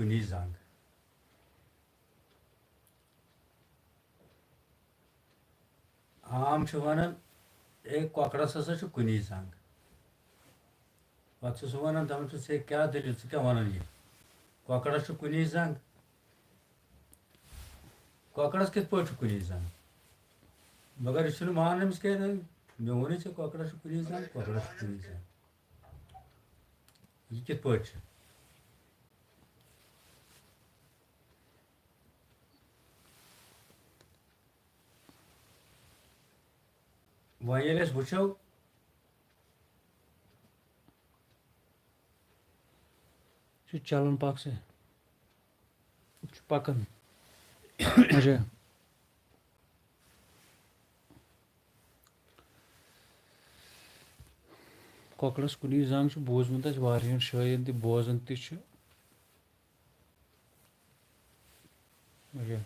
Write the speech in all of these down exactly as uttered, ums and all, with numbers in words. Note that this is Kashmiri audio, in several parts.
کُنی زنٛگ۔ عام چھِ وَنان، "اے، کۄکرَس ہسا چھُ کُنی زنٛگ۔" پَتہٕ چھُ سُہ وَنان، دَپان چھُس، "ہے، کیٛاہ دٔلیٖل، ژٕ کیٛاہ وَنان یہِ؟ کۄکرَس چھُ کُنی زنٛگ۔ کۄکرَس کِتھ پٲٹھۍ چھُ کُنی زنٛگ؟" مگر یہِ چھُنہٕ مانان أمِس کینٛہہ، "مےٚ ووٚنُے ژےٚ، کۄکرَس چھُ کُنی زنٛگ، کۄکرَس چھُ کُنی زنٛگ۔" یہِ کِتھ پٲٹھۍ چھُ؟ وۄنۍ ییٚلہِ أسۍ وٕچھو، چھُ چلان پکھ سے، چھُ پکان۔ اچھا۔ کۄکرَس کُنی زنٛگ چھُ بوٗزمُت اَسہِ واریاہَن شٲعرَن تہِ، بوزان تہِ چھُ۔ اچھا۔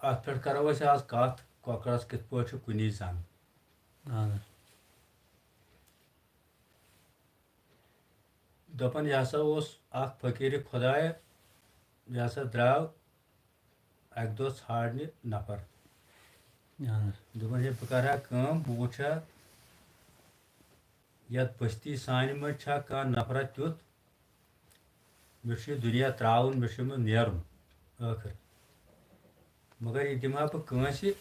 اَتھ پٮ۪ٹھ کَرو أسۍ آز کَتھ، کۄکرَس کِتھ پٲٹھۍ چھُ کُنی زنٛگ۔ اَہَن حظ۔ دَپان، یہِ ہسا اوس اَکھ فقیٖرِ خۄدایہ، یہِ ہسا درٛاو اَکہِ دۄہ ژھانٛڈنہِ نفر۔ اَہَن حظ۔ دوٚپُن، "ہے، بہٕ کَرٕ ہا کٲم، بہٕ وٕچھٕ ہا، یَتھ بستی سانہِ منٛز چھا کانٛہہ نفرا تیُتھ، مےٚ چھُ یہِ دُنیا ترٛاوُن، مےٚ چھُ اَمہِ منٛز نیرُن ٲخٕر۔ مگر یہِ دِمہٕ ہا بہٕ کٲنٛسہِ،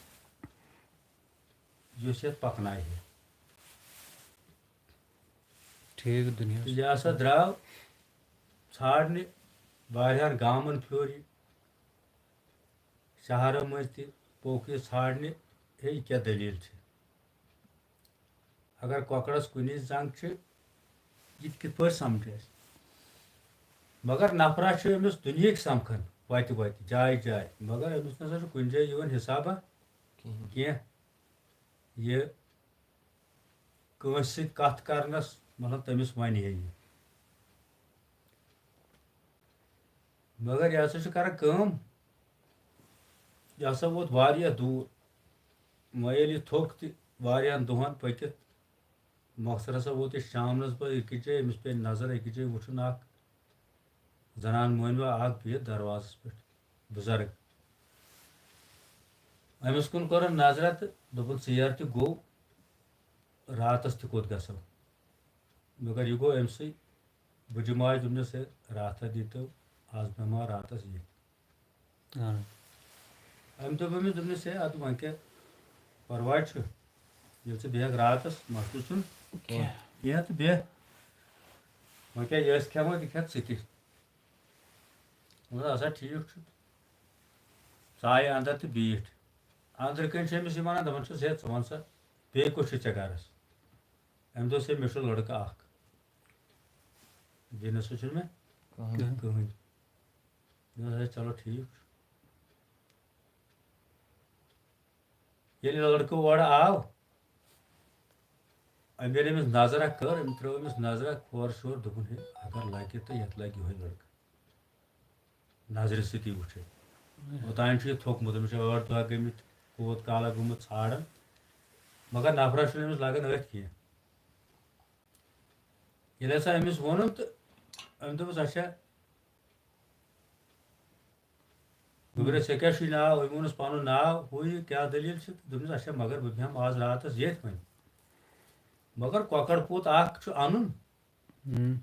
یُس یَتھ پَکناوِ ہے۔" ٹھیٖک، دُنیاہَس۔ تہٕ یہِ ہسا درٛاو ژھانٛڈنہِ، واریاہَن گامَن پھیوٗر یہِ، شہرو مٔنٛزۍ تہِ پوٚک یہِ ژھانٛڈنہِ، ہے، یہِ کیٛاہ دٔلیٖل چھِ؟ اگر کۄکرَس کُنی زنٛگ چھِ، یہِ تہِ کِتھ پٲٹھۍ سَمکھِ اَسہِ؟ مگر نفرا چھُ أمِس دُنہِکۍ سَمکھان وَتہِ وَتہِ، جایہِ جایہِ، مگر أمِس نہ سا چھُ کُنہِ جایہِ یِوان حِسابہ کِہیٖنۍ۔ کینٛہہ۔ یہِ کٲنٛسہِ سۭتۍ کَتھ کَرنَس، مطلب، تٔمِس وَنہِ ہے یہِ۔ مگر یہِ ہسا چھُ کران کٲم، یہِ ہسا ووت واریاہ دوٗر۔ وۄنۍ ییٚلہِ یہِ تھوٚک تہِ واریاہَن دۄہَن پٔکِتھ، مۄخصر ہسا ووت یہِ شامنَس پَتہٕ أکِس جایہِ، أمِس پیٚیہِ نظر أکِس جایہِ، وٕچھُن اَکھ زنان مٲنِوا اَکھ بِہِتھ دروازَس پٮ۪ٹھ، بُزرٕگ۔ أمِس کُن کوٚرُن نظرہ تہٕ دوٚپُن، "ژیر تہِ گوٚو، راتَس تہِ کوٚت گژھو؟" مگر یہِ گوٚو أمۍ سٕے بُجہِ ماجہِ دوٚپنَس، "ہے، راتھا دیٖتو، آز بیٚہمو راتَس ییٚتہِ۔" اَہَن۔ أمۍ دوٚپ أمِس، دوٚپنَس، "ہے، اَدٕ وۄنۍ کیٛاہ پَرواے چھُ؟ ییٚلہِ ژٕ بیٚہکھ راتَس، مَسلہٕ چھُنہٕ کینٛہہ۔ کینٛہہ تہٕ بیٚہہ۔ وۄنۍ کیٛاہ، یہِ أسۍ کھٮ۪مو، تہِ کھٮ۪کھ ژٕ تہِ۔" دوٚپنَس، "اَدٕ سا ٹھیٖک چھُ۔" ژایہِ اَنٛدر تہٕ بیٖٹھ۔ أنٛدرٕ کَنۍ چھِ أمِس یہِ وَنان، دَپان چھُس، "ہے، ژٕ وَن سا، بیٚیہِ کُس چھُ ژےٚ گَرَس؟" أمۍ دوٚپ، "ہے، مےٚ چھُ لٔڑکہٕ اَکھ، بیٚیہِ نہ سا چھُنہٕ مےٚ کٕہٕنۍ۔ کٕہٕنۍ۔" دوٚپمَس، "ہے، چلو ٹھیٖک چھُ۔" ییٚلہِ لٔڑکہٕ اورٕ آو، أمۍ ییٚلہِ أمِس نظرہ کٔر، أمۍ ترٲو أمِس نظرہ کھور شور، دوٚپُن، "ہے، اگر لگہِ تہٕ یَتھ لگہِ یِہوٚے لٔڑکہٕ۔ نظرِ سۭتی وٕچھے۔ اوٚتام چھُ یہِ تھوٚکمُت، أمِس چھِ ٲٹھ دۄہ گٔمٕتۍ، کوٗت کالہ گوٚمُت ژھانڈان، مگر نفرس چھُنہٕ أمِس لگان أتھۍ کینٛہہ۔" ییٚلہِ ہسا أمِس ووٚنُن تہٕ أمۍ دوٚپُس، "اچھا۔" دوٚپُن، "ہے، ژےٚ کیٛاہ چھُے ناو؟" أمۍ ووٚنُس پَنُن ناو، ہُہ یہِ کیٛاہ دٔلیٖل چھِ؟ دوٚپمَس، "اچھا، مگر بہٕ بیٚہمہٕ آز راتَس ییٚتھۍ وۄنۍ۔ مگر کۄکَر پوٗت اَکھ چھُ اَنُن، ہُم۔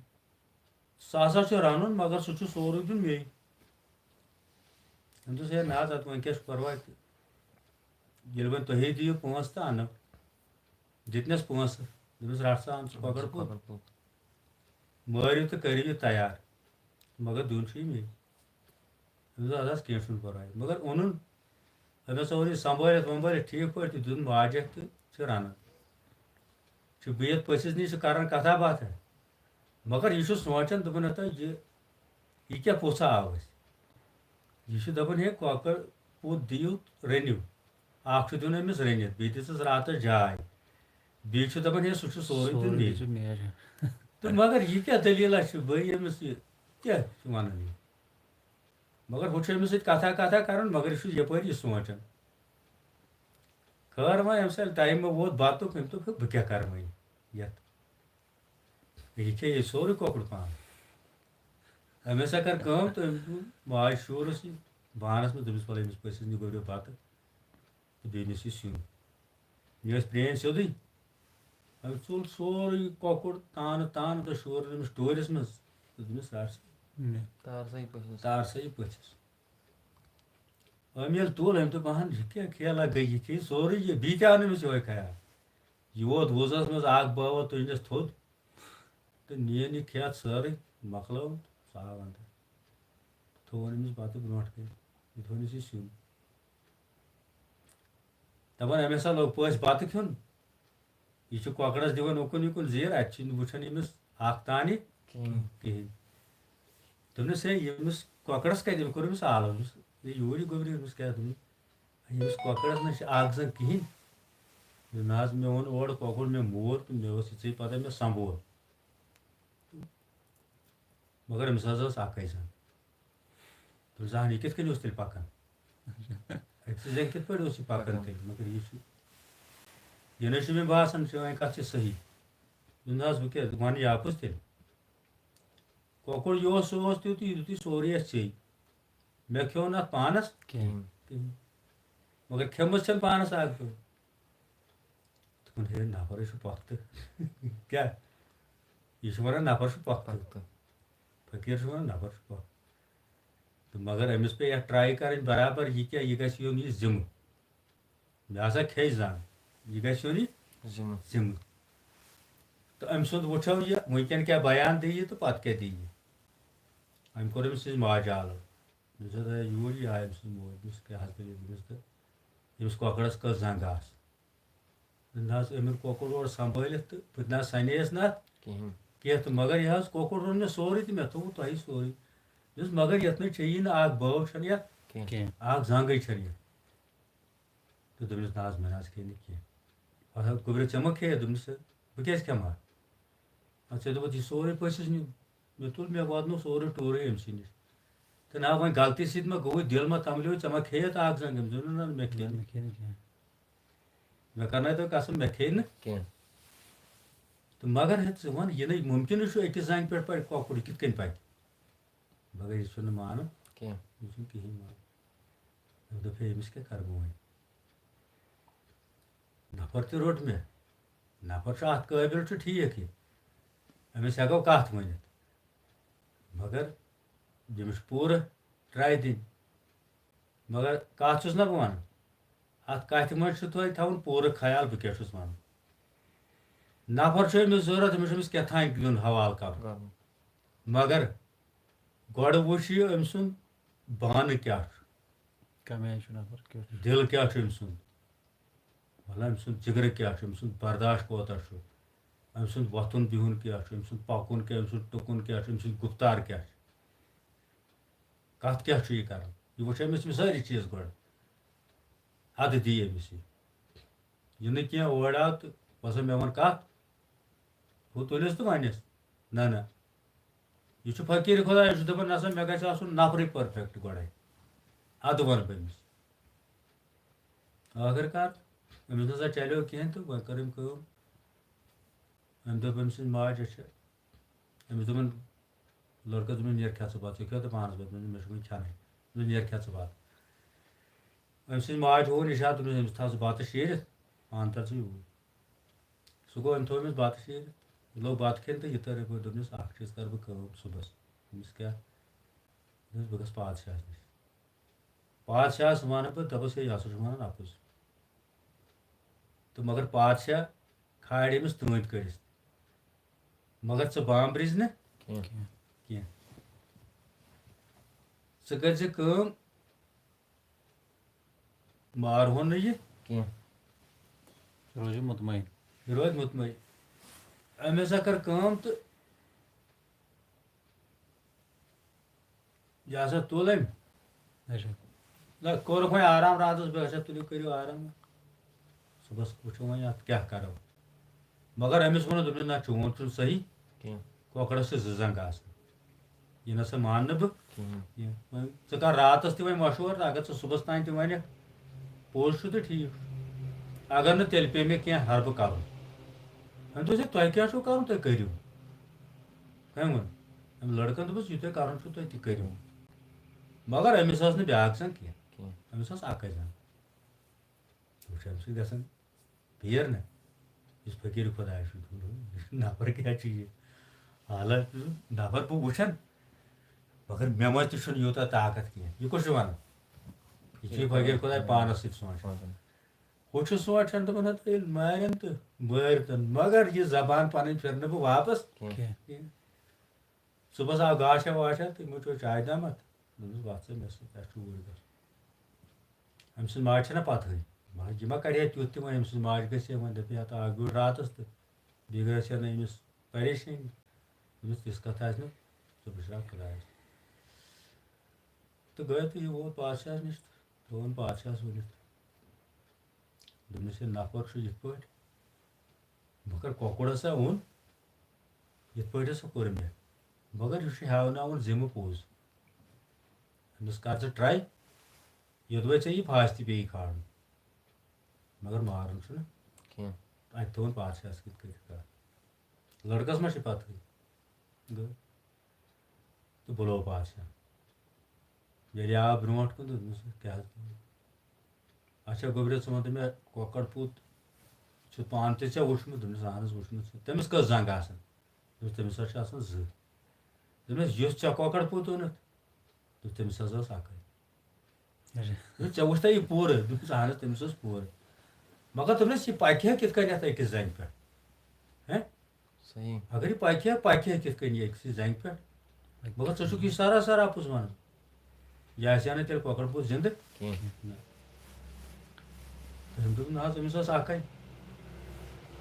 سُہ ہسا چھُ رَنُن، مگر سُہ چھُ سورُے دیُن مے۔" أمۍ دوٚپُس، "ہے، نہ حظ، اَدٕ وۄنۍ کیٛاہ چھُ پَرواے تہٕ؟ ییٚلہِ وۄنۍ تُہی دِیِو پونٛسہٕ تہٕ اَنو۔" دِتنَس پونٛسہٕ، دوٚپمَس، "رَٹھ سا، اَن ژٕ کۄکَر پوٗت۔" کۄکَر پوٗت۔ مٲرِو تہٕ کٔرِو یہِ تیار، مگر دیُن چھُ یہِ مے۔ أمِس دوٚپ، "اَدٕ حظ، کینٛہہ چھُنہٕ پَرواے۔" مگر اوٚنُن، أمۍ ہسا اوٚن یہِ سنٛبھٲلِتھ وۄنبٲلِتھ ٹھیٖک پٲٹھۍ تہٕ دیُن واجَکھ تہٕ چھِ رَنان۔ چھُ بِہِتھ پٔژھِس نِش، چھِ کَران کَتھا باتھا۔ مگر یہِ چھُ سونٛچان، دوٚپُن، "ہتا یہِ، یہِ کیٛاہ پوٚژھا آو اَسہِ؟" یہِ چھُ دَپان، "ہے، کۄکَر پوٗت دِیِو، رٔنِو۔ اَکھ چھُ دیُن أمِس رٔنِتھ، بیٚیہِ دِژٕس راتَس جاے۔ بیٚیہِ چھُ دَپان، ہے، سُہ چھُ سورُے دیُن سورُے مے۔" دیُن مے۔ تہٕ مگر یہِ کیٛاہ دٔلیٖلہ چھِ؟ بٔے أمِس یہِ کیٛاہ چھُ وَنان یہِ؟ مگر ہُہ چھُ أمِس سۭتۍ کَتھا کَتھا کَران، مگر یہِ چھُ یَپٲرۍ یہِ سونٛچان۔ خٲر وۄنۍ، ییٚمہِ ساتہٕ ٹایِم ووت بَتُک، أمۍ دوٚپ، "ہے، بہٕ کیٛاہ کَرٕ وۄنۍ یَتھ؟" یہِ کھیٚیہِ یہِ سورُے کۄکُر پانہٕ۔ أمۍ ہسا کٔر کٲم تہٕ أمۍ دیُت ماجہِ شورُس یہِ بانَس منٛز، دوٚپمَس، "وَلہٕ أمِس پٔژھِس نہِ گۄڈٕ بَتہٕ تہٕ بیٚیہِ نِس یہِ سیُن۔" یہِ ٲسۍ پرٛٲنۍ سیوٚدُے۔ أمۍ ژوٚل سورُے یہِ کۄکُر تانہٕ تانہٕ تہٕ شورُن أمِس ٹورِس منٛز تہٕ دوٚپمَس، "رَٹ سا، مےٚ تار سا یہِ پٔژھِس۔ تار سا یہِ پٔژھِس۔" أمۍ ییٚلہِ تُل، أمۍ دوٚپ، "اَہَن، یہِ کیٛاہ کھیلا گٔے؟ یہِ کھیٚیہِ سورُے یہِ، بیٚیہِ تہِ آو نہٕ أمِس یِہوٚے خیال۔ یہِ ووت وُزَس منٛز، اَکھ بٲوَتھ تُجنَس تھوٚد تہٕ نِیَن یہِ کھٮ۪تھ سٲرٕے، مۄکلٲوٕن، سُہ آو اَندَر۔ تھوٚوُن أمِس بَتہٕ برونٛٹھ کَنہِ، یہِ تھوٚونَس یہِ سیُن۔ دَپان، أمۍ ہسا لوٚگ پٲٹھۍ بَتہٕ کھیوٚن، یہِ چھُ کۄکرَس دِوان اُکُن یُکُن زیٖر، اَتہِ چھُنہٕ وٕچھان أمِس اَکھ تانی کِہیٖنۍ۔ کِہیٖنۍ۔" دوٚپنَس، "ہے، ییٚمِس کۄکرَس کَتہِ، أمۍ کوٚر أمِس آلَو، دوٚپمَس، ہے، یوٗرۍ یہِ گوٚبرِ، أمِس کیٛاہ دوٚپُن؟ أمِس کۄکرَس نہ چھِ اَکھ زَن کِہیٖنۍ۔" دوٚپُن، "نہ حظ، مےٚ اوٚن اورٕ کۄکُر، مےٚ مور تہٕ مےٚ اوس یِژٕے پَتہ، مےٚ سنٛبول۔" مگر أمِس حظ ٲس اَکٕے زَن۔ دوٚپُن، "زَن یہِ کِتھ کٔنۍ اوس تیٚلہِ پَکان؟ أکسٕے زَنہِ کِتھ پٲٹھۍ اوس یہِ پَکان پَکان۔ تیٚلہِ؟ مگر یہِ چھُ، یہِ نہ چھُ مےٚ باسان، چٲنۍ کَتھ چھِ صحیح۔" دوٚپُن، "نہ حظ، بہٕ کیٛاہ وَنہٕ یہِ اَپُز تیٚلہِ؟ کۄکُر یہِ اوس، سُہ اوس تیُتُے، یُتُے سورُے اَسہِ ژےٚ۔ مےٚ کھیوٚو نہٕ اَتھ پانَس کِہیٖنۍ۔ کِہیٖنۍ۔ مگر کھٮ۪مٕژ چھَم پانَس اَکھ زٕ۔" دوٚپُن، "ہے، نفرٕے چھُ پۄختہٕ۔" کیٛاہ؟ یہِ چھُ وَنان، "نفر چھُ پۄختہٕ۔" پۄختہٕ۔ فقیٖر چھُ وَنان، "نفر چھُ پۄختہٕ۔" تہٕ مگر أمِس پیٚیہِ اَتھ try کَرٕنۍ برابر، یہِ کیٛاہ، یہِ گژھِ یُن یہِ ذِمہٕ۔ مےٚ ہسا کھیٚیہِ زنٛگ، یہِ گژھِ یُن یہِ ذِمہٕ۔ ذِمہٕ۔ تہٕ أمۍ سُنٛد وٕچھو یہِ، وٕنکٮ۪ن کیٛاہ بیان دِیہِ تہٕ پَتہٕ کیٛاہ دِیہِ۔ أمۍ کوٚر أمۍ سٕنٛزِ ماجہِ آلو۔ دوٚپمَس، "ہے، یوٗرۍ یہِ آے أمۍ سٕنٛز موج۔" دوٚپمَس، "کیٛاہ حظ دٔلیٖل؟" دوٚپمَس، "تہٕ ییٚمِس کۄکرَس کٔژ زنٛگ آسہٕ؟" نہ حظ، أمۍ ییٚلہِ کۄکُر اورٕ سنبھٲلِتھ تہٕ بہٕ تہِ نہ حظ سَنے یَس نہٕ اَتھ کینٛہہ۔ کینٛہہ تہٕ مگر یہِ حظ کۄکُر روٚن مےٚ سورُے تہٕ مےٚ تھوٚو تۄہہِ سورُے۔ دوٚپمَس، "مگر یَتھ نہ چھےٚ یی نہٕ، اَکھ بٲو چھَنہٕ یَتھ، کینٛہہ۔ اَکھ زنٛگٕے چھَنہٕ یَتھ۔" تہٕ دوٚپمَس، "نہ حظ، مےٚ نہ حظ کھیٚیہِ نہٕ کینٛہہ۔" اَتھ حظ گوٚبرِ، "ژےٚ ما کھیٚیَتھ؟" دوٚپمَس، "بہٕ کیٛازِ کھٮ۪مہٕ ہا؟ اَدٕ ژےٚ دوٚپُتھ یہِ سورُے پٔژھِس نیُن۔" مےٚ تُل، مےٚ واتنوو سورُے ٹوٗرٕے أمۍ سٕے نِش۔ تہٕ نہ، وۄنۍ غلطی سۭتۍ ما گوٚوُے، دِل ما تَملیو، ژےٚ ما کھیٚیَتھ اَکھ زنٛگ؟ أمۍ دوٚپ، "نہ، نہ، مےٚ کھیٚیہِ نہٕ۔" مےٚ کھیٚیہِ نہٕ کینٛہہ۔ مےٚ کَرنٲے تو قسم، مےٚ کھیٚیہِ نہٕ کینٛہہ۔ تہٕ مگر ہے، ژٕ وَن، یہِ نَے مُمکِنٕے چھُ أکِس زَنٛگہِ پٮ۪ٹھ پَرِ کۄکُر، یہِ کِتھ کٔنۍ پَکہِ؟ مگر یہِ چھُنہٕ مانان۔ کینٛہہ۔ یہِ چھُنہٕ کِہیٖنۍ مانان۔ أمۍ دوٚپ، "ہے، أمِس کیٛاہ کَرٕ بہٕ وۄنۍ؟ نفر تہِ روٚٹ مےٚ، نفر چھُ اَتھ قٲبِل، چھُ ٹھیٖک یہِ، أمِس ہٮ۪کو کَتھ ؤنِتھ، مگر ییٚمِس چھُ پوٗرٕ try دِنۍ۔" مگر کَتھ چھُس نہ بہٕ وَنان، اَتھ کَتھِ منٛز چھُ تۄہہِ تھاوُن پوٗرٕ خیال، بہٕ کیٛاہ چھُس وَنان۔ نفر چھُ أمِس ضوٚرَتھ، أمِس چھُ أمِس کیٛاہ تام دیُن حوالہٕ کَرُن۔ کَرُن۔ مگر گۄڈٕ وٕچھ یہِ أمۍ سُنٛد بانہٕ کیٛاہ چھُ، کَمہِ آیہِ چھُ نفر، کیُتھ چھُ۔ دِل کیٛاہ چھُ أمۍ سُنٛد، مطلب، أمۍ سُنٛد جِگرٕ کیٛاہ چھُ، أمۍ سُنٛد برداش کوتاہ چھُ، أمۍ سُنٛد وۄتھُن بِہُن کیٛاہ چھُ، أمۍ سُنٛد پَکُن کیٛاہ، أمۍ سُنٛد ٹُکُن کیٛاہ چھُ، أمۍ سٕنٛدۍ گُفتار کیٛاہ چھِ، کَتھ کیٛاہ چھُ یہِ کَران، یہِ وٕچھ أمِس یِم سٲری چیٖز گۄڈٕ، اَدٕ دِیہِ أمِس یہِ۔ یہِ نہٕ کینٛہہ اورٕ آو تہٕ باسان مےٚ ووٚن کَتھ، ہُہ تُلِس تہٕ وَنٮ۪س۔ نہ، نہ۔ یہِ چھُ فقیٖر خۄدا، یہِ چھُ دَپان، نہ سا، مےٚ گژھِ آسُن نفرٕے perfect گۄڈَے۔ اَدٕ وَنہٕ بہٕ أمِس۔ ٲخٕر کار أمِس نہ سا چلیو کینٛہہ تہٕ وۄنۍ کٔر أمۍ کٲم۔ أمۍ دوٚپ أمۍ سٕنٛزِ ماجہِ، اچھا، أمِس دوٚپُن لٔڑکَس، دوٚپُن، "نیر کھےٚ ژٕ بَتہٕ، ژٕ کھیوٚو تہٕ پانَس بَتہٕ؟" دوٚپُن، "مےٚ چھُ وٕنہِ کھٮ۪نَے۔" دوٚپُن، "نیر کھےٚ ژٕ بَتہٕ۔" أمۍ سٕنٛزِ ماجہِ ہووُن اِشارٕ، دوٚپنَس، "أمِس تھاو ژٕ بَتہٕ شیٖرِتھ، پانہٕ تَر ژٕ یوٗرۍ۔" سُہ گوٚو، أمۍ تھوٚو أمِس بَتہٕ شیٖرِتھ، یہِ لوٚگ بَتہٕ کھیٚنہِ تہٕ یہِ تٔر یَپٲرۍ۔ دوٚپنَس، "اَکھ چیٖز کَرٕ بہٕ کٲم صُبحَس۔" دوٚپمَس، "کیٛاہ؟" دوٚپمَس، "بہٕ گژھٕ پادشاہَس نِش۔" پادشاہَس وَنہٕ بہٕ، دَپَس، "ہے، یہِ ہسا چھُ وَنان اَپُز۔" تہٕ مگر پادشاہ کھالہِ أمِس تٲنٛتۍ کٔڑِتھ۔ مگر ژٕ بامبرِز نہٕ کینٛہہ۔ کینٛہہ۔ ژٕ کٔرۍ زِ کٲم، مارہون نہٕ یہِ کینٛہہ۔ روزِ مطمئن۔ یہِ روزِ مطمئن۔ أمۍ ہسا کٔر کٲم تہٕ یہِ ہسا تُل أمۍ۔ اچھا۔ نہ، کوٚرُکھ وۄنۍ آرام راتَس، بہٕ ہسا تُلِو، کٔرِو آرام۔ صُبحَس وٕچھو وۄنۍ اَتھ کیٛاہ کَرو۔ مگر أمِس ووٚنُن، دوٚپنَس، "نہ، چون چھُنہٕ صحیح۔ کینٛہہ۔ کۄکرَس چھِ زٕ زنٛگ آسان۔ یہِ نہ سا مانہٕ نہٕ بہٕ۔" کِہیٖنۍ۔ کینٛہہ۔ وۄنۍ ژٕ کَر راتَس تہِ وۄنۍ مشوَرٕ، اگر ژٕ صُبحَس تام تہِ وَنَکھ، پوٚز چھُ تہٕ ٹھیٖک چھُ۔ اگر نہٕ، تیٚلہِ پیٚیہِ مےٚ کینٛہہ حربہٕ کَرُن۔ أمۍ دوٚپ زِ، "تۄہہِ کیٛاہ چھُو کَرُن، تُہۍ کٔرِو۔" کٔمۍ ووٚن؟ أمۍ لٔڑکَن دوٚپُس، "یہِ تۄہہِ کَرُن چھُو، تُہۍ تہِ کٔرِو۔" مگر أمِس ٲس نہٕ بیٛاکھ زَن کینٛہہ۔ کینٛہہ۔ أمِس ٲس اَکٕے زَن۔ وٕچھ، اَمہِ سۭتۍ گژھان پھیرنہٕ، یُس فقیٖر خۄداے چھُ، یہِ چھُ نفر کیٛاہ چھُ یہِ؟ حالانکہِ نفر بہٕ وٕچھان، مگر مےٚ منٛز تہِ چھُنہٕ یوٗتاہ طاقت کینٛہہ۔ یہِ کُس چھُ وَنان؟ یہِ چھُ یہِ فقیٖر خۄداے پانَس سۭتۍ سونٛچان۔ ہُہ چھُ سونٛچان، دَپان، "ہَتہٕ ییٚلہِ مارن تہٕ مٲرۍ تَن، مگر یہِ زبان پَنٕنۍ پھِرٕ نہٕ بہٕ واپَس کینٛہہ۔" کینٛہہ۔ صُبحَس آو گاشا واشا تہٕ یِمو چیوٚو چاے دامَتھ۔ دوٚپمَس، "وَتھ سا مےٚ سۭتۍ، اَسہِ چھُ اوٗرۍ گژھُن۔" أمۍ سٕنٛز ماجہِ چھَنہ پَتہٕے۔ ماجہِ، یہِ ما کَرِ ہے تیُتھ تہِ وۄنۍ، أمۍ سٕنٛز ماجہِ گژھِ ہے وۄنۍ، دَپہِ ہے، "ہَتہٕ اَکھ بیوٗٹھ راتَس تہٕ بیٚیہِ گژھِ ہے نہٕ أمِس پریشٲنی۔" دوٚپمَس، "تِژھ کَتھ آسہِ نہٕ، ژٕ پُشراو خۄدایَس۔" تہٕ گٔے تہٕ یہِ ووت بادشاہَس نِش تہٕ ترٛووُن بادشاہَس ؤنِتھ۔ دوٚپمَس، "یہِ نفر چھُ یِتھ پٲٹھۍ، مگر کۄکُر ہسا اوٚن، یِتھ پٲٹھۍ ہسا کوٚر مےٚ، مگر یہِ چھُ ہیوناوُن ذمہٕ پوٚز۔ أمِس کر ژٕ try، یوٚدوَے ژےٚ یہِ پھاسہِ تہِ پیٚیہِ کھالُن، مگر مارُن چھُنہٕ کینٛہہ۔" اَتہِ تھوٚوُن بادشاہَس کِتھ کٔنۍ کَتھ۔ لٔڑکَس ما چھِ پَتہٕے؟ گٔے۔ تہٕ بُلوو بادشاہ۔ ییٚلہِ آو برونٛٹھ کُن تہٕ دوٚپمَس، "کیٛاہ حظ کوٚرُتھ؟ اچھا گوٚبرِ، ژٕ وَن تہٕ مےٚ، کۄکَر پوٗت چھُ پانہٕ تہِ ژےٚ وُچھمُت؟" دوٚپمَس، "اَہن حظ، وُچھمُت چھُ۔" "تٔمِس کٔژ زنٛگ آسَن؟" دوٚپمَس، "تٔمِس حظ چھِ آسان زٕ۔" دوٚپمَس، "یُس ژےٚ کۄکَر پوٗت اوٚنُتھ؟" دوٚپُس، "تٔمِس حظ ٲس اَکٕے۔" اچھا۔ دوٚپُن، "ژےٚ وُچھتھا یہِ پوٗرٕ؟" دوٚپمَس، "اَہن حظ، تٔمِس اوس پوٗرٕ۔" مگر دوٚپنَس، "یہِ پَکہِ ہا کِتھ کٔنٮ۪تھ أکِس زَنٛگہِ پٮ۪ٹھ؟ ہیں؟ صحیح۔ اگر یہِ پَکہِ ہا، پَکہِ ہا کِتھ کٔنۍ یہِ أکسٕے زَنٛگہِ پٮ۪ٹھ؟ مگر ژٕ چھُکھ یہِ سراسر اَپُز وَنان۔ یہِ آسہِ ہا نہٕ تیٚلہِ کۄکَر پوٗت زِندٕ۔" کینٛہہ۔ نہ۔ تٔمۍ دوٚپ، "نہ حظ، أمِس ٲس اَکٕے۔"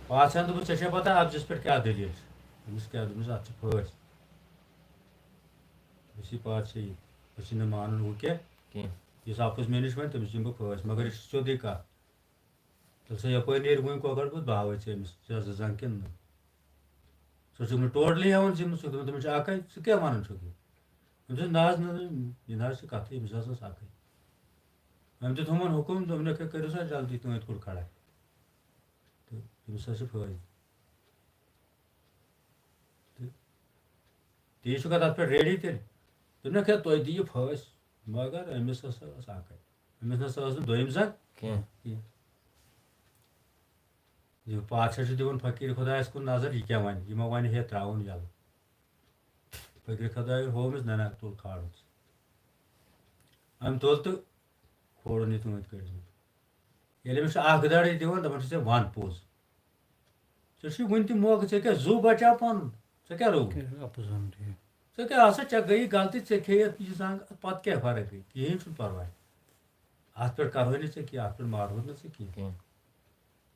پاتہٕ چھَنہٕ دوٚپمُت، "ژےٚ چھےٚ پَتہ اَپزِس پٮ۪ٹھ کیٛاہ دٔلیٖل چھِ؟" أمِس کیٛاہ دوٚپمَس، "اَتھ چھِ پھٲسۍ۔" یُس یہِ پادشاہی، أسۍ چھِنہٕ مانُن ہُہ کینٛہہ۔ کینٛہہ۔ یُس اَپُز مےٚ نِش وَنہِ، تٔمِس دِمہٕ بہٕ پھٲسۍ، مگر یہِ چھِ سیوٚدُے کَتھ۔ تیٚلہِ سا یَپٲرۍ نیرِ وٕنۍ کۄکَر پوٗت، بہٕ ہاوَے ژےٚ أمِس، ژےٚ زٕ زَنٛگ کِنہٕ نہٕ۔ سُہ چھُکھ نہٕ totally ہٮ۪وان ذِمہٕ، ژٕ چھُکھ دَپان، "تٔمِس چھِ اَکٕے، ژٕ کیٛاہ وَنان چھُکھ یہِ؟" أمۍ دوٚپ، "نہ حظ، نہ، نہ، یہِ نہ حظ چھِ کَتھٕے، أمِس حظ ٲس اَکٕے۔" أمۍ دیُت ہُمَن حُکُم، دوٚپنَکھ، "ہے، کٔرِو سا جلدی تُہٕنٛدۍ کُٹھ کھڑا تہٕ تٔمِس حظ چھِ پھٲسۍ دِنۍ۔" تہٕ تی چھُکھ تَتھ پٮ۪ٹھ ready تیٚلہِ۔ دوٚپنَکھ، "ہے، تُہۍ دِیِو پھٲسۍ، مگر أمِس ہسا ٲس اَکٕے۔ أمِس نہ سا ٲس نہٕ دوٚیِم زَنٛگ کینٛہہ۔ کینٛہہ۔" یہِ پادشاہ چھُ دِوان فقیٖر خۄدایَس کُن نظر، یہِ کیٛاہ وَنہِ؟ یہِ ما وَنہِ، "ہے، ترٛاوُن یَلہٕ؟" فقیٖر خۄدایَن ہوو أمِس، "نہ، نہ، تُل کھالُن ژٕ۔" أمۍ تُل تہٕ کھولُن یہِ تُہٕنٛدۍ کٔرۍ زیُن۔ ییٚلہِ أمِس چھُ اَکھ دَرٕے دِوان، دَپان چھُ، "ژےٚ وَن پوٚز۔ ژےٚ چھُے وٕنہِ تہِ موقعہٕ، ژےٚ کیٛاہ زُو بَچاو پَنُن؟ ژےٚ کیٛاہ رووُے؟" کیٛاہ اَپُز وَنُن، ٹھیٖک۔ "ژےٚ کیٛاہ آسان، ژےٚ گٔیی غلطی، ژےٚ کھیٚیَتھ یہِ زنٛگ، پَتہٕ کیٛاہ فرق گٔے؟ کِہیٖنۍ چھُنہٕ پَرواے۔ اَتھ پٮ۪ٹھ کَرہوے نہٕ ژےٚ کینٛہہ، اَتھ پٮ۪ٹھ مارہوتھ نہٕ ژےٚ کینٛہہ۔" کینٛہہ۔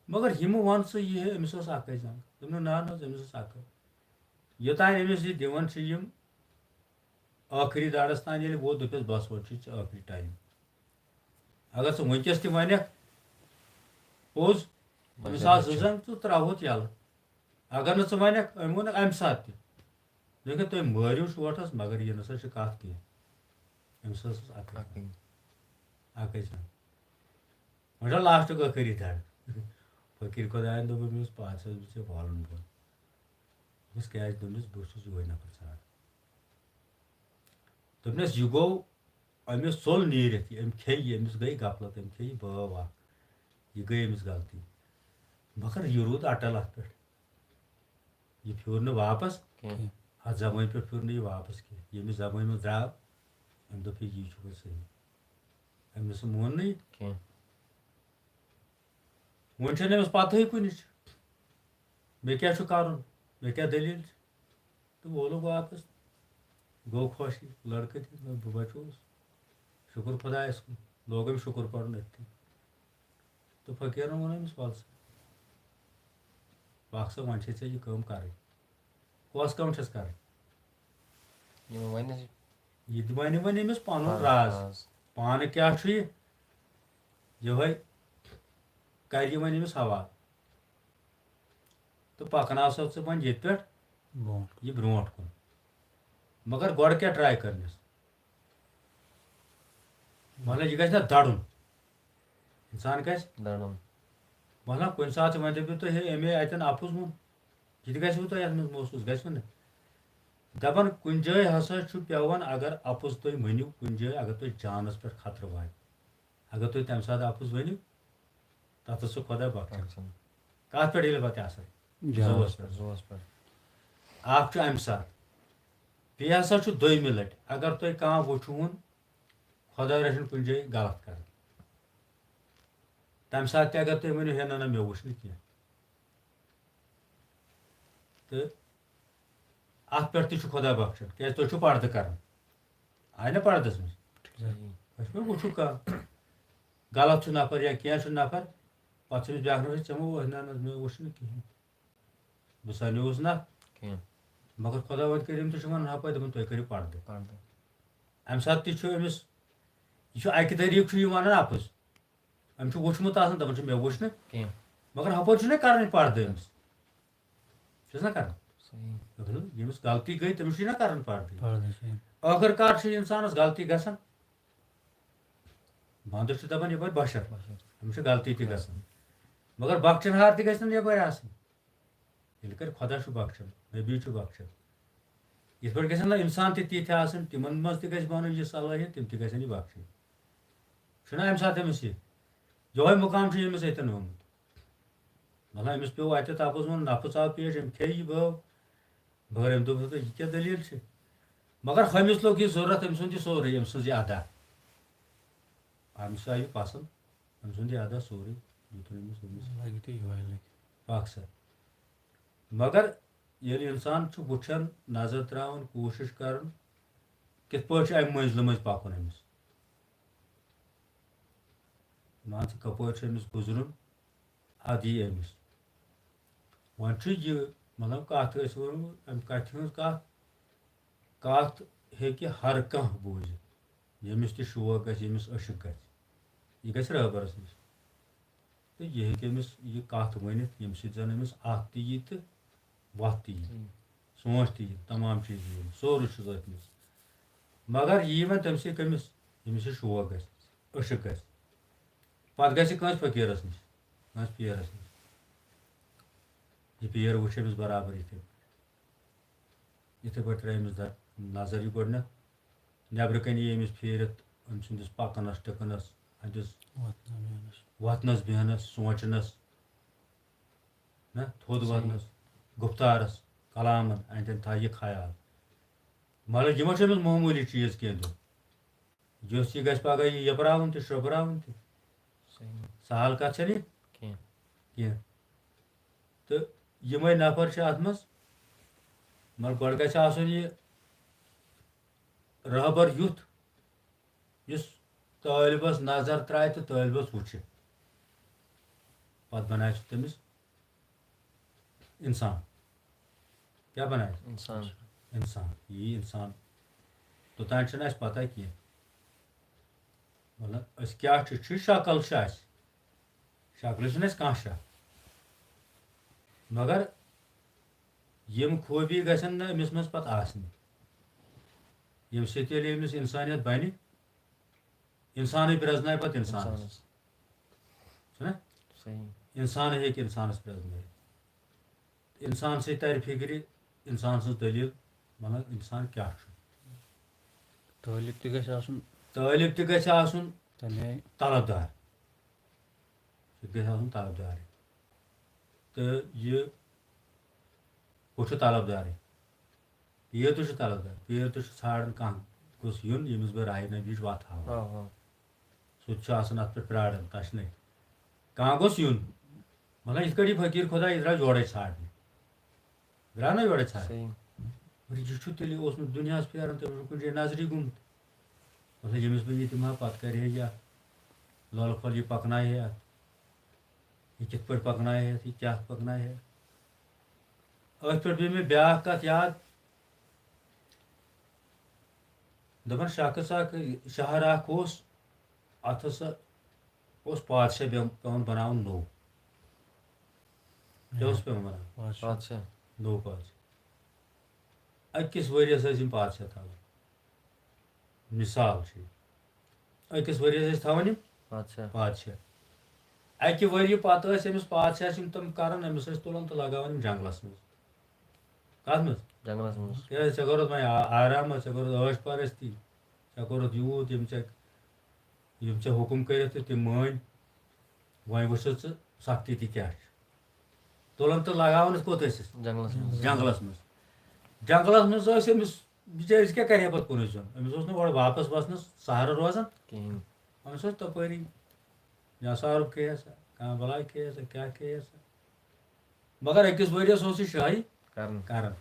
مگر یِمہٕ وَن ژٕ یہِ، أمِس ٲس اَکٕے زنٛگ۔ دوٚپُن، "نہ، نہ حظ، أمِس ٲس اَکٕے۔" یوٚتام أمِس یہِ دِوان چھِ یِم، ٲخری دَرَس تام ییٚلہِ ووت، دوٚپُس، "بَس، وۄنۍ چھُے ژےٚ ٲخری time۔ اگر ژٕ وٕنۍکٮ۪س تہِ وَنَکھ پوٚز، تٔمِس آسہٕ زٕ زنٛگ، ژٕ ترٛاوہوتھ یَلہٕ۔ اگر نہٕ ژٕ وَنَکھ"، أمۍ ووٚن اَمہِ ساتہٕ تہِ۔ دوٚپُن، "تُہۍ مٲرِو شوٹھَس، مگر یہِ نہ سا چھِ کَتھ کینٛہہ۔ أمِس ٲسٕس اَکٕے زنٛگ۔" اَکٕے زنٛگ۔ وۄنۍ چھا last-ُک ٲخری دَر۔ فقیٖر خۄدایَن دوٚپ أمِس، "پَتہٕ چھَس بہٕ ژےٚ والُن بۄن۔" دوٚپمَس، "کیٛازِ؟" دوٚپمَس، "بہٕ چھُس یِہوٚے نفر ژھانٛڈان۔" دوٚپنَس، "یہِ گوٚو أمِس ژوٚل نیٖرِتھ، یہِ أمۍ کھیٚیہِ، أمِس گٔے غفلت، أمۍ کھیٚیہِ بٲو اَکھ، یہِ گٔے أمِس غلطی، مگر یہِ روٗد اَٹَل اَتھ پٮ۪ٹھ، یہِ پھیوٗر نہٕ واپَس کینٛہہ۔ اَتھ زَمٲنۍ پٮ۪ٹھ پھیوٗر نہٕ یہِ واپَس کینٛہہ، ییٚمہِ زَمٲنۍ منٛز درٛاو، أمۍ دوٚپ، ہے، یی چھُ وۄنۍ صحیح، أمۍ نہٕ سُہ مون نہٕ یہِ کینٛہہ۔" وۄنۍ چھَنہٕ أمِس پَتہٕے کُنِچ، مےٚ کیٛاہ چھُ کَرُن، مےٚ کیٛاہ دٔلیٖل چھِ۔ تہٕ وولُکھ واپَس۔ گوٚو خۄش یہِ لٔڑکہٕ تہِ، دوٚپ، "بہٕ بَچووُس، شُکُر خۄدایَس کُن۔" لوگ أمِس شُکُر پَرُن أتھی۔ تہٕ فقیٖرَن ووٚن أمِس، "وَلہٕ سا، پَکھ سا، وۄنۍ چھے ژےٚ یہِ کٲم کَرٕنۍ۔" کۄس کٲم چھَس کَرٕنۍ؟ یہِ وَنہِ یہِ تہِ وَنہِ وۄنۍ أمِس پَنُن راز۔ پانہٕ کیٛاہ چھُ یہِ؟ یِہوٚے کَرِ یہِ وۄنۍ أمِس حوالہٕ۔ تہٕ پَکناو سا ژٕ وۄنۍ ییٚتہِ پٮ۪ٹھ برونٛٹھ۔ یہِ برونٛٹھ کُن۔ مگر گۄڈٕ کیٛاہ try کَرنَس؟ مطلب، یہِ گژھِ نہ دَرُن۔ اِنسان گژھِ دَرُن۔ مطلب، کُنہِ ساتہٕ وۄنۍ دٔپِو تُہۍ، "ہے، أمۍ ہے اَتٮ۪ن اَپُز ووٚن۔" یہِ تہِ گژھِ وۄنۍ تۄہہِ یَتھ منٛز محسوٗس، گژھِ وۄنۍ نہ؟ دَپان، کُنہِ جایہِ ہسا چھُ پٮ۪وان، اگر اَپُز تُہۍ ؤنِو، کُنہِ جایہِ اگر تۄہہِ جانَس پٮ۪ٹھ خطرٕ واتہِ، اگر تُہۍ تَمہِ ساتہٕ اَپُز ؤنِو، تَتھ ٲس سُہ خۄدا بخشان۔ بخشان۔ کَتھ پٮ۪ٹھ ییٚلہِ پَتہٕ اَثر؟ جانَس زُوَس پٮ۪ٹھ۔ زُوَس پٮ۪ٹھ۔ اَکھ چھُ اَمہِ ساتہٕ۔ بیٚیہِ ہسا چھُ دوٚیمہِ لَٹہِ، اگر تۄہہِ کانٛہہ وٕچھوُن، خۄدا رٔچھِن کُنہِ جایہِ غلط کَران، تَمہِ ساتہٕ تہِ اگر تُہۍ ؤنِو، ہے نہ نہ، مےٚ وٕچھ نہٕ کینٛہہ، تہٕ اَتھ پٮ۪ٹھ تہِ چھُ خۄدا بخشان، کیٛازِ تُہۍ چھِو پردٕ کران۔ آیہِ نہ پردس منٛز؟ صحیح۔ أسۍ پٲٹھۍ وٕچھِو کانٛہہ غلط چھُ نفر یا کینٛہہ چھُ نفر، پتہٕ چھُ أمِس بیٛاکھ نفر، ژےٚ مہ ووٚتھ، نہ نہ، مےٚ وٕچھ نہٕ کِہیٖنۍ، بہٕ سنیوس نہ۔ کینٛہہ۔ مگر خۄداوند کٔرِم تہِ چھُ ونان، ہپٲرۍ دَپان، تُہۍ کٔرِو پردٕ۔ پردٕ۔ امہِ ساتہٕ تہِ چھُ أمِس، یہِ چھُ اکہِ طریٖقہٕ چھُ یہِ ونان اپُز۔ أمۍ چھُ وُچھمُت آسان، دَپان چھُ، مےٚ وُچھ نہٕ۔ کینٛہہ۔ مگر ہپٲرۍ چھُنہ کرٕنۍ پردٕ أمِس۔ چھُس نہ کران۔ صحیح۔ مطلب، ییٚمِس غلطی گٔے، تٔمِس چھُے نہ کران پردٕ۔ پردٕ چھُ۔ ٲخٕر کار چھُ انسانس غلطی گژھان۔ وندٕ چھُ دَپان یپٲرۍ بشر۔ بشر۔ أمِس چھِ غلطی تہِ گژھان۔ مگر بخشن ہار تہِ گژھِ نہٕ یپٲرۍ آسٕنۍ۔ ییٚلہِ کَرِ خۄدا چھُ بخشان، نبی چھُ بخشان۔ یِتھ پٲٹھۍ گژھن نہ انسان تہِ تِتھۍ آسٕنۍ، تِمن منٛز تہِ گژھِ بنُن یہِ صلٲحیت، تِم تہِ گژھن یہِ بخشٕنۍ۔ چھُنہ اَمہِ ساتہٕ أمِس یہِ؟ یِہوٚے مُقام چھُ ییٚمِس اَتٮ۪ن آمُت۔ مطلب، أمِس پیوٚو اَتٮ۪تھ اَپُز وَنُن، نفس آو پیش، أمۍ کھیٚیہِ یہِ بٲو۔ مگر أمۍ دوٚپ، یہِ کیٛاہ دٔلیٖل چھِ؟ مگر ہُمِس لوٚگ یہِ ضوٚرَتھ، أمۍ سُنٛد یہِ سورُے، أمۍ سٕنٛز یہِ ادا۔ أمِس آو یہِ پسنٛد، أمۍ سُنٛد یہِ ادا سورُے دیُتُن أمِس، أمِس۔ لگہِ تہِ یِہوٚے لگہِ۔ اکھ سا۔ مگر ییٚلہِ اِنسان چھُ وٕچھان، نظر ترٛاوان، کوٗشِش کران، کِتھ پٲٹھۍ چھُ اَمہِ مٔنٛزلہِ مٔنٛزۍ پَکُن أمِس؟ مان ژٕ، کَپٲرۍ چھُ أمِس گُزرُن، اَدٕ یی أمِس۔ وۄنۍ چھُ یہِ، مطلب، کَتھ ٲسۍ ووٚنمُت، اَمہِ کَتھِ ہٕنٛز کَتھ، کَتھ ہیٚکہِ ہر کانٛہہ بوٗزِتھ، ییٚمِس تہِ شوق گژھِ، ییٚمِس عشق گژھِ، یہِ گژھِ رٲبرَس نِش۔ تہٕ یہِ ہیٚکہِ أمِس یہِ کَتھ ؤنِتھ، ییٚمہِ سۭتۍ زَن أمِس اَتھ تہِ یی تہٕ وَتھ تہِ یی، ٹھیٖک۔ سونٛچ تہِ یی، تَمام چیٖز یی، سورُے چھُ أتھۍ منٛز۔ مگر یی وۄنۍ تٔمۍ سٕے کٔمِس، ییٚمِس یہِ شوق گژھِ، عشق گژھِ۔ پَتہٕ گژھِ کٲنٛسہِ فقیٖرَس نِش، کٲنٛسہِ پیرَس نِش۔ یہِ پیر وٕچھِ أمِس برابر یِتھَے پٲٹھۍ۔ یِتھَے پٲٹھۍ ترٛایہِ أمِس در-، نظر یہِ گۄڈٕنٮ۪تھ۔ نٮ۪برٕ کَنہِ یی أمِس پھیٖرِتھ، أمۍ سٕنٛدِس پَکنَس، ٹِکنَس، أہٕنٛدِس وۄتھنَس بیٚہنَس۔ وۄتھنَس، بیٚہنَس، سونٛچنَس، نہ، تھوٚد صحیح۔ وۄتھنَس، گُفتارَس، کلامَن، أہٕنٛدٮ۪ن تھایہِ یہِ خیال۔ مطلب، یہِ ما چھُ أمِس معموٗلی چیٖز کینٛہہ دیُن؟ یُس یہِ گژھِ پَگاہ یہِ یَپراوُن تہِ، شرٛوٚپراوُن تہِ۔ صحیح۔ سہل کَتھ چھَنہٕ یہِ کینٛہہ۔ کینٛہہ۔ تہٕ یِمَے نفر چھِ اَتھ منٛز، مگر گۄڈٕ گژھِ آسُن یہِ رہبر یُتھ، یُس طٲلبَس نظر ترٛایہِ تہٕ طٲلبَس وٕچھِ۔ پَتہٕ بَنایہِ سُہ تٔمِس اِنسان۔ کیٛاہ بَنایہِ؟ اِنسان۔ اِنسان۔ یہِ یی اِنسان۔ توٚتام چھَنہٕ اَسہِ پَتہ کینٛہہ۔ مطلب، أسۍ کیٛاہ چھِ؟ چھِ شکل چھِ اَسہِ۔ شکلہِ چھُنہٕ اَسہِ کانٛہہ شک۔ مگر یِم خوٗبی گژھن نہٕ أمِس منٛز پَتہٕ آسنہِ۔ ییٚمہِ سۭتۍ ییٚلہِ أمِس اِنسانیت بَنہِ، اِنسانٕے پرٛزنایہِ پَتہٕ اِنسانَس۔ اِنسانَس۔ چھُنہ؟ صحیح۔ اِنسانٕے ہیٚکہِ اِنسانَس پرٛزنٲیِتھ۔ اِنسان سۭتۍ تَرِ فِکرِ، اِنسان سٕنٛز دٔلیٖل، وَنان اِنسان کیٛاہ چھُ۔ طٲلب تہِ گژھِ آسُن۔ طٲلب تہِ گژھِ آسُن تَمہِ آیہِ۔ طلبدار۔ سُہ تہِ گژھِ آسُن طلبدارٕے۔ تہٕ یہِ کُس چھُ طلبدارٕے؟ پیٖر تہِ چھُ طلبدار۔ پیٖر تہِ چھُ ژھانٛڈان کانٛہہ گوٚژھ یُن، ییٚمِس بہٕ راہہِ نبیِچ وَتھ ہاوہا۔ آ، آ۔ سُہ تہِ چھُ آسان اَتھ پٮ۪ٹھ پرٛاران، تَشنٕے۔ کانٛہہ گوٚژھ یُن۔ مطلب، یِتھ کٲٹھۍ یہِ فقیٖر خۄدا، یہِ درٛاو یورَے ژھانٛڈنہِ۔ درٛاو نہ یورَے ژھانٛڈنہِ؟ صحیح۔ مگر یہِ چھُ تیٚلہِ اوسمُت دُنیاہَس پھیران، تٔمِس چھُ کُنہِ جایہِ نظرِ گوٚمُت۔ مطلب، ییٚمِس بہٕ یہِ دِمہٕ ہا، پَتہٕ کَرِ ہے یہِ اَتھ لولہٕ پھوٚل، یہِ پَکنایہِ ہے اَتھ۔ یہِ کِتھ پٲٹھۍ پَکنایہِ ہے اَتھ، یہِ کیٛاہ پَکنایہِ ہے؟ أتھۍ پٮ۪ٹھ پیٚیہِ مےٚ بیٛاکھ کَتھ یاد۔ دَپان، شخص اَکھ، شہر اَکھ اوس، اَتھ ہسا اوس پادشاہ بے-، پٮ۪وان بَناوُن نوٚو۔ کیٛاہ اوس پٮ۪وان بَناوُن؟ پادشاہ۔ پادشاہ۔ نوٚو پادشاہ۔ أکِس ؤریَس ٲسۍ یِم پادشاہ تھاوان۔ مِثال چھِ یہِ۔ أکِس ؤریَس ٲسۍ تھاوان یِم پادشاہ۔ پادشاہ۔ اَکہِ ؤریہِ پَتہٕ ٲسۍ أمِس پادشاہَس یِم تِم کَران، أمِس ٲسۍ تُلان تہٕ لگاوان یِم جنٛگلَس منٛز۔ کَتھ منٛز؟ جنگلس منٛز۔ کیٛازِ ژےٚ کوٚرُتھ وۄنۍ آ- آرام، ژےٚ کوٚرُتھ عٲش پرستی، ژےٚ کوٚرُتھ یوٗت، یِم ژےٚ یِم ژےٚ حُکُم کٔرِتھ تہٕ تِم مٲنۍ، وۄنۍ وٕچھِ ژٕ سختی تہِ کیٛاہ چھِ۔ تُلان تہٕ لگاوان أسۍ کوٚت ٲسِس؟ جنگلس منٛز۔ جنگلس منٛز۔ جنگلس منٛز ٲسۍ أمِس بِچٲرِس کیٛاہ کرِ ہا پتہٕ کُنُے زوٚن؟ أمِس اوس نہٕ اورٕ واپس وسنس سہارٕ روزان۔ کِہینۍ۔ أمِس اوس تپٲری یا سہارُک کھیٚیس، کانٛہہ بلاے کھیٚیس، کیٛاہ کھیٚیس۔ مگر أکِس ؤریس اوس یہِ شٲہی کران۔ کران۔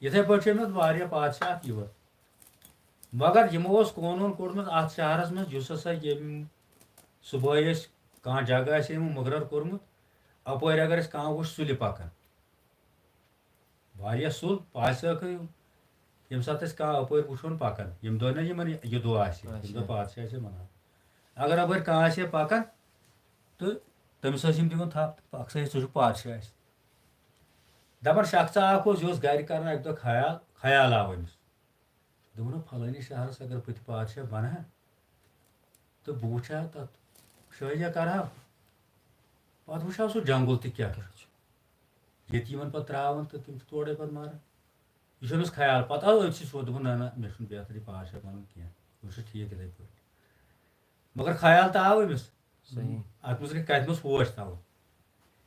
یِتھے پٲٹھۍ چھِ أمِس واریاہ پادشاہ یِوان۔ مگر یِمو اوس قونوٗن کوٚڑمُت اتھ شہرس منٛز، یُس ہسا ییٚمہِ صُبحٲے ٲسۍ کانٛہہ جگہ آسہِ یِمو مُقرر کوٚرمُت، اپٲرۍ اگر أسۍ کانٛہہ وٕچھ سُلہِ پکان۔ واریاہ سُل پادشاہ کٔرِو۔ ییٚمہِ ساتہٕ أسۍ کانٛہہ اپٲرۍ وٕچھون پکان، ییٚمہِ دۄہ نہ یِمن یہِ دۄہ آسہِ، ییٚمہِ دۄہ اچھا۔ پادشاہ آسہِ مَناوان۔ اگر اپٲرۍ کانٛہہ آسہِ ہے پکان تہٕ تٔمِس ٲسۍ یِم دِوان تھپھ، تہٕ پکھ سا ہے، ژٕ چھُکھ پادشاہ اَسہِ۔ دپان شخصا اکھ اوس، یہِ اوس گرِ کران اکہِ دۄہ خیال، خیال آو أمِس۔ دوٚپُن، "پھلٲنی شہرس اگر بہٕ تہِ پادشاہ بنہٕ ہا تہٕ بہٕ وٕچھِ ہا تتھ شٲہیا کرٕ ہا، پتہٕ وٕچھِ ہا سُہ جنگل تہِ کیٛاہ چھُ۔ ییٚتہِ یِمن پتہٕ ترٛاوان تہٕ تِم چھِ تورے پتہٕ ماران۔" یہِ چھُ أمِس خیال۔ پتہٕ آو أتھۍ سۭتۍ سونٛچ، دوٚپُن، "نہ، نہ، مےٚ چھُنہٕ بہتر یہِ پادشاہ بنُن کینٛہہ، بہٕ چھُس ٹھیٖک یِتھے پٲٹھۍ۔" مگر خیال تہِ آو أمِس۔ صحیح۔ اتھ منٛز گٔے کتھِ منٛز ہوش تھاوُن۔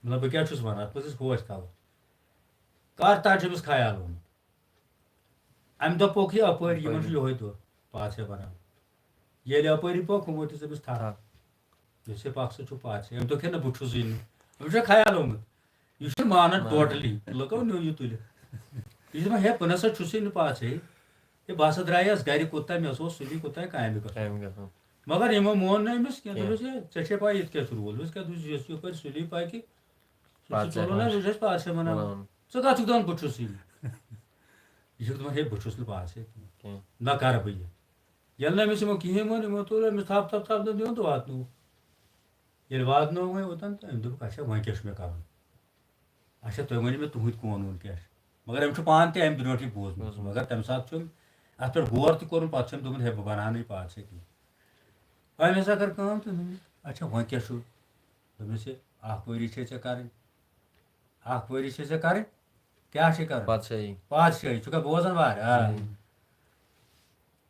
مطلب، بہٕ کیٛاہ چھُس ونان، اتھ منٛز گژھِ ہوش تھاوُن۔ کر تام چھُ أمِس خیال آمُت۔ امہِ دۄہ پوٚک یہِ اپٲرۍ، یِمن چھُ اپٲری۔ یِہوے دۄہ پادشاہ بنان۔ ییٚلہِ اپٲری پوٚک، ہُمو دِژ أمِس تھپھ۔ تھپھ۔ یُس یہِ پکھ سا چھُ پادشاہ، أمۍ دوٚپ کھے نہ، بہٕ چھُسٕے نہٕ۔ أمِس چھُ خیال آمُت، یہِ چھُنہٕ مانان مانان۔ Totally۔ لُکو نیوٗ یہِ تُلِتھ۔ یہِ چھُ دپان، "ہے، بہٕ نسا چھُسٕے نہٕ پادشاہٕے۔ ہے، بہٕ ہسا درٛایس گرِ کوٚت تام، مےٚ ہسا اوس سُلی کوٚت تام کامہِ گژھُن۔" کامہِ گژھُن۔ مگر یِمو مون نہٕ أمِس کینٛہہ۔ کینٛہہ۔ دوٚپُس، "ہے، ژےٚ چھے پَے ییٚتہِ کیٛاہ چھُ rule؟ یُس کیٛاہ، یُس یۄس یپٲرۍ سُلی پَکہِ، سُہ چھُ پادشاہ ژولُن حظ، پادشاہ۔ سُہ چھُ اَسہِ پادشاہ بَناوُن۔ بَناوُن۔ ژٕ کَتھ چھُکھ دَپان بہٕ چھُس یہِ؟ یہِ چھُکھ دَپان، ہے، بہٕ چھُس نہٕ پادشاہ کینٛہہ۔ کینٛہہ۔ نہ کَرٕ بہٕ یہِ۔" ییٚلہِ نہٕ أمِس یِمو کِہیٖنۍ ووٚن، یِمو تُل أمِس تھَپھ تھَپھ تھَپھ تھَپھ دیُن تہٕ واتنوو۔ ییٚلہِ واتنوو وۄنۍ اوٚتَن تہٕ أمۍ دوٚپُکھ، "اچھا، وۄنۍ کیٛاہ چھُ مےٚ کَرُن؟ اچھا، تُہۍ ؤنِو مےٚ تُہُنٛدۍ قونوٗن کیٛاہ چھِ؟" مگر أمۍ چھُ پانہٕ تہِ اَمہِ برونٛٹھٕے بوٗزمُت۔ بوٗزمُت۔ مگر تَمہِ ساتہٕ چھُ أمۍ اَتھ پٮ۪ٹھ غور تہِ کوٚرمُت، پَتہٕ چھُ أمۍ دوٚپمُت، "ہے، بہٕ بَناونہٕ یہِ پادشاہ کِہیٖنۍ۔" أمۍ ہسا کٔر کٲم تہٕ دوٚپمَس، "اچھا، وۄنۍ کیٛاہ چھُ؟" دوٚپمَس، "یہِ اَکھ ؤری چھے ژےٚ کَرٕنۍ، اَکھ ؤری چھے ژےٚ کَرٕنۍ، کیٛاہ چھے کَرٕنۍ؟" پادشاہی۔ پادشاہی، ژٕ کَر بوزان وارٕ؟ آ۔ صحیح۔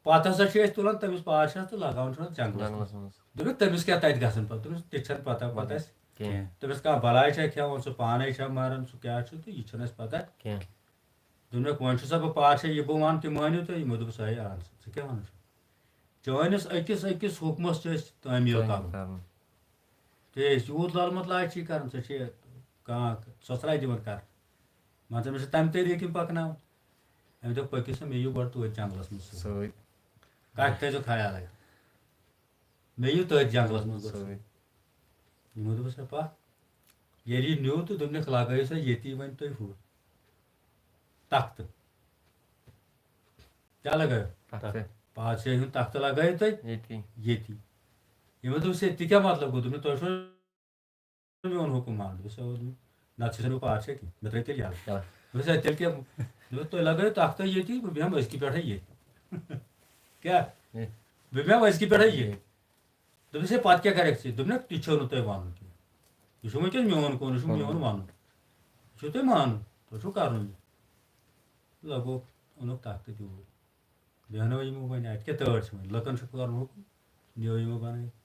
پَتہٕ ہسا چھِ أسۍ تُلان تٔمِس پادشاہَس تہٕ لگاوان چھُ أسۍ جنٛگلَس منٛز۔ جنٛگلَس منٛز۔ دوٚپُکھ، "تٔمِس کیٛاہ تَتہِ گژھان پَتہٕ؟" دوٚپمَس، "تہِ چھَنہٕ پَتہ پَتہٕ اَسہِ کینٛہہ۔ تٔمِس کانٛہہ بَلاے چھا کھٮ۪وان، سُہ پانَے چھا مَران، سُہ کیٛاہ چھُ تہٕ یہِ چھُنہٕ اَسہِ پَتہ۔" کینٛہہ۔ دوٚپمَکھ، "وۄنۍ چھُسا بہٕ پادشاہ، یہِ بہٕ وَنہٕ تہِ مٲنِو تُہۍ؟" یِمو دوٚپُس، "ہے، اَہَن سا، ژٕ کیٛاہ وَنان چھُکھ؟ چٲنِس أکِس أکِس حُکمَس چھِ أسۍ تعمیٖل کَرُن۔ تُہۍ ٲسۍ یوٗت لَل مَتلاے چھی کَران، ژےٚ چھِ کانٛہہ ژۄژراے دِوان کَرنہٕ۔ مان ژٕ، مےٚ چھِ تَمہِ طریٖقہٕ یِم پَکناوان۔" أمۍ دوٚپ، "پٔکِو سا، مےٚ یِیِو گۄڈٕ توتہِ جنٛگلَس منٛز سۭتۍ۔" سۭتۍ۔ کَتھ تھٲیزیو خیالٕے۔ مےٚ یِیِو تٔتھۍ جنٛگلَس منٛز گۄڈٕ سۭتۍ۔ سۭتۍ۔ یِمو دوٚپُس، "ہے پَکھ۔" ییٚلہِ یہِ نیوٗ تہٕ دوٚپنَکھ، "لَگٲیِو سا ییٚتی وۄنۍ تُہۍ ہُہ تَختہٕ۔" کیٛاہ لَگٲیِو؟ تَختہٕ۔ پادشاہی ہُنٛد تَختہٕ لَگٲیِو تُہۍ ییٚتی۔ ییٚتی۔ یِمو دوٚپُس، "ہے، تہِ کیٛاہ مطلب گوٚو؟" دوٚپمَکھ، "تۄہہِ چھُو میون حُکُم مانُن؟" دوٚپُس، "اَوا۔" دوٚپُن، "نَتہٕ چھُسَے نہٕ بہٕ پادشاہ کینٛہہ، مےٚ ترٛٲیِو تیٚلہِ یَلہٕ۔" یَلہٕ۔ دوٚپُس، "ہے، تیٚلہِ کیٛاہ؟" دوٚپُس، "تُہۍ لَگٲیِو تَختہٕ ییٚتی، بہٕ بیٚہمہٕ أزکہِ پٮ۪ٹھَے ییٚتہِ۔" کیٛاہ؟ ہے۔ بہٕ بیٚہمہٕ أزکہِ پٮ۪ٹھَے ییٚتہِ۔ دوٚپُس، "ہے، پَتہٕ کیٛاہ کَرَکھ ژٕ؟" دوٚپنَکھ، "تہِ چھُو نہٕ تۄہہِ وَنُن کینٛہہ۔ یہِ چھُ وٕنۍکٮ۪ن میون قونوٗن، یہِ چھُ میون وَنُن۔ یہِ چھُو تۄہہِ مانُن، تۄہہِ چھُو کَرُن یہِ۔" لَگوو، اوٚنُکھ تَختہٕ تہِ اوٗرۍ۔ بیٚہنٲو یِمو وۄنۍ، اَتہِ کیٛاہ تٲر چھِ وۄنۍ؟ لُکَن چھُ کَرُن حُکُم، نِیو یِمو بَنٲوِتھ۔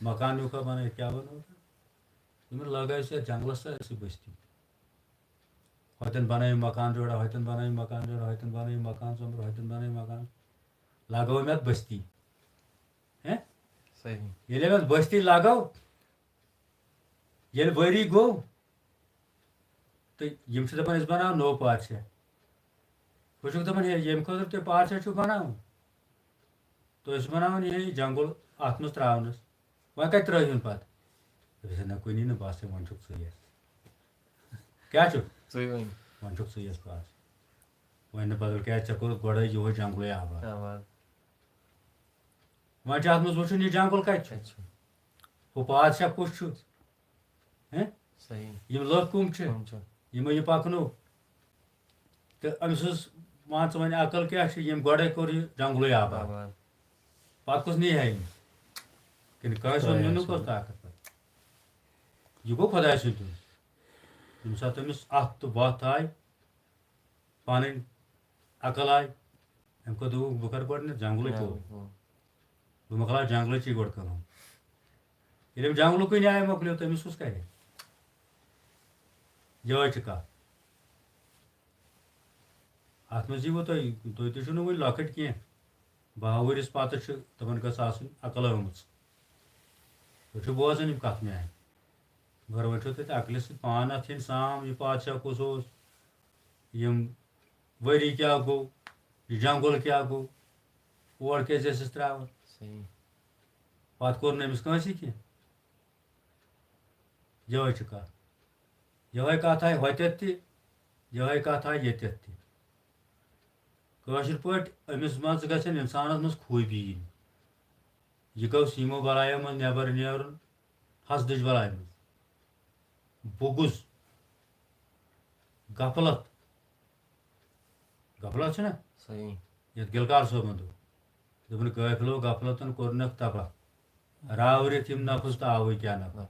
مکان نیوٗکھا بَنٲوِتھ، کیٛاہ بَنووُکھا؟ دوٚپمَکھ، لَگٲیِو سا یَتھ جنٛگلَس تہٕ أسۍ بٔستی۔ ہۄتٮ۪ن بَنٲیِو مکان جوڑا، ہۄتٮ۪ن بَنٲیِو مکان جوڑا، ہۄتٮ۪ن بَنٲیِو مکان ژۄمبر، ہۄتٮ۪ن بَنٲیِو مکان۔ لَگٲو مےٚ اَتھ بٔستی۔ ہیں؟ صحیح۔ ییٚلہِ أمۍ اَتھ بٔستی لَگٲو، ییٚلہِ ؤری گوٚو، تہٕ یِم چھِ دَپان، "أسۍ بَناوو نوٚو پادشاہ۔" ہُہ چھُکھ دَپان، "ہے، ییٚمہِ خٲطرٕ تُہۍ پادشاہ چھُو بَناوُن، تُہۍ ٲسِو بَناوُن یِہوٚے یہِ جنٛگُل اَتھ منٛز ترٛاونَس۔ وۄنۍ کَتہِ ترٛٲوِہُن پَتہٕ؟" دوٚپُس، "ہے، نہ، کُنی نہٕ، بَس، وۄنۍ چھُکھ ژٕے یَس۔" کیٛاہ چھُکھ؟ ژٕے وۄنۍ۔ وۄنۍ چھُکھ ژٕے یَس پادشاہ۔ وۄنۍ نہٕ بدل کیٛازِ، ژےٚ کوٚرُتھ گۄڈَے یِہوٚے جنٛگلٕے آباد۔ آباد۔ وۄنۍ چھُ اَتھ منٛز وٕچھُن، یہِ جنٛگل کَتہِ چھُ؟ کَتہِ چھُ؟ ہُہ پادشاہ کُس چھُ؟ ہیں؟ صحیح۔ یِم لُکھ کٕم چھِ؟ کٕم چھِ؟ یِمو یہِ پَکنو۔ تہٕ أمۍ سٕنٛز، مان ژٕ وۄنۍ، عقل کیٛاہ چھِ؟ ییٚمۍ گۄڈَے کوٚر یہِ جنٛگلٕے آباد۔ آباد۔ پَتہٕ کُس نِیہِ ہا أمِس؟ کِنہٕ کٲنٛسہِ ہُنٛد خۄدایَس نیُنُک اوس ہُنٛد۔ طاقت پَتہٕ؟ یہِ گوٚو خۄداے سُنٛد دیُن۔ ییٚمہِ ساتہٕ أمِس اَتھ تہٕ وَتھ آے، پَنٕنۍ عقل آے۔ أمۍ کوٚر، دوٚپُکھ، بہٕ کَرٕ گۄڈٕنٮ۪تھ جنٛگلٕچ کٲم۔ ہُم۔ بہٕ مۄکلاو جنٛگلٕچی گۄڈٕ کٲم۔ ییٚلہِ أمۍ جنٛگلُکُے نیاے مۄکلیو، تہٕ أمِس کُس کَرِ؟ یِہوٚے چھِ کَتھ۔ اَتھ منٛز یِیٖوٕ تۄہہِ، تُہۍ تہِ چھِو نہٕ وٕنہِ لۄکٕٹۍ کینٛہہ۔ باہ ؤرِس پَتہٕ چھِ تِمَن گٔژھ آسٕنۍ عقل آمٕژ۔ تُہۍ چھِو بوزان یِم کَتھٕ میٛانہِ؟ مگر وۄنۍ چھُو تۄہہِ عقلہِ سۭتۍ پانہٕ اَتھ یِنۍ سام، یہِ پادشاہ کُس اوس، یِم ؤری کیٛاہ گوٚو، یہِ جنٛگل کیٛاہ گوٚو، اور کیٛازِ ٲسۍ أسۍ ترٛاوان؟ صحیح۔ پَتہٕ کوٚر نہٕ أمِس کٲنٛسہِ کینٛہہ۔ یِہوٚے چھِ کَتھ۔ یِہوٚے کَتھ آیہِ ہوٚتٮ۪تھ تہِ، یِہوٚے کَتھ آیہِ ییٚتٮ۪تھ تہِ۔ کٲشِر پٲٹھۍ أمِس منٛز گژھن اِنسانَس منٛز خوٗبی یِنۍ۔ یہِ گوٚژھ یِمو بَلایو منٛز نٮ۪بَر نیرُن، حسدٕچ بَلایہِ منٛز۔ بُغض، غفلت، غفلت چھُنہ؟ صحیح۔ یَتھ گِلکار صٲبَن دوٚپ، دوٚپُن، غٲفلو غفلتَن کوٚرنَکھ تباہ، راورِتھ یِم نفس تہٕ آوٕے کیٛاہ نفع۔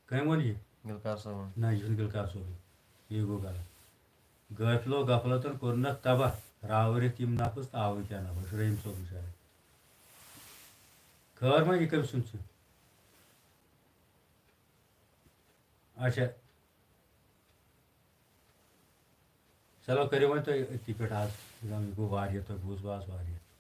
کٔمۍ ووٚن یہِ؟ گِلکار صٲبُن۔ نہ، یہِ چھُنہٕ گِلکار صٲبٕے، یہِ گوٚو غلط۔ غٲفلو غفلتَن کوٚرنَکھ تباہ، راورِتھ یِم نفس تہٕ آوٕے کیٛاہ نفع۔ یہِ چھُ رحیٖم صٲبُن شاید۔ خٲر ما، یہِ کٔمۍ سُنٛد چھُ؟ اچھا، چلو، کٔرِو وۄنۍ تُہۍ أتھی پٮ۪ٹھ آز، یہِ گوٚو واریاہ، تۄہہِ بوٗزوٕ آز واریاہ۔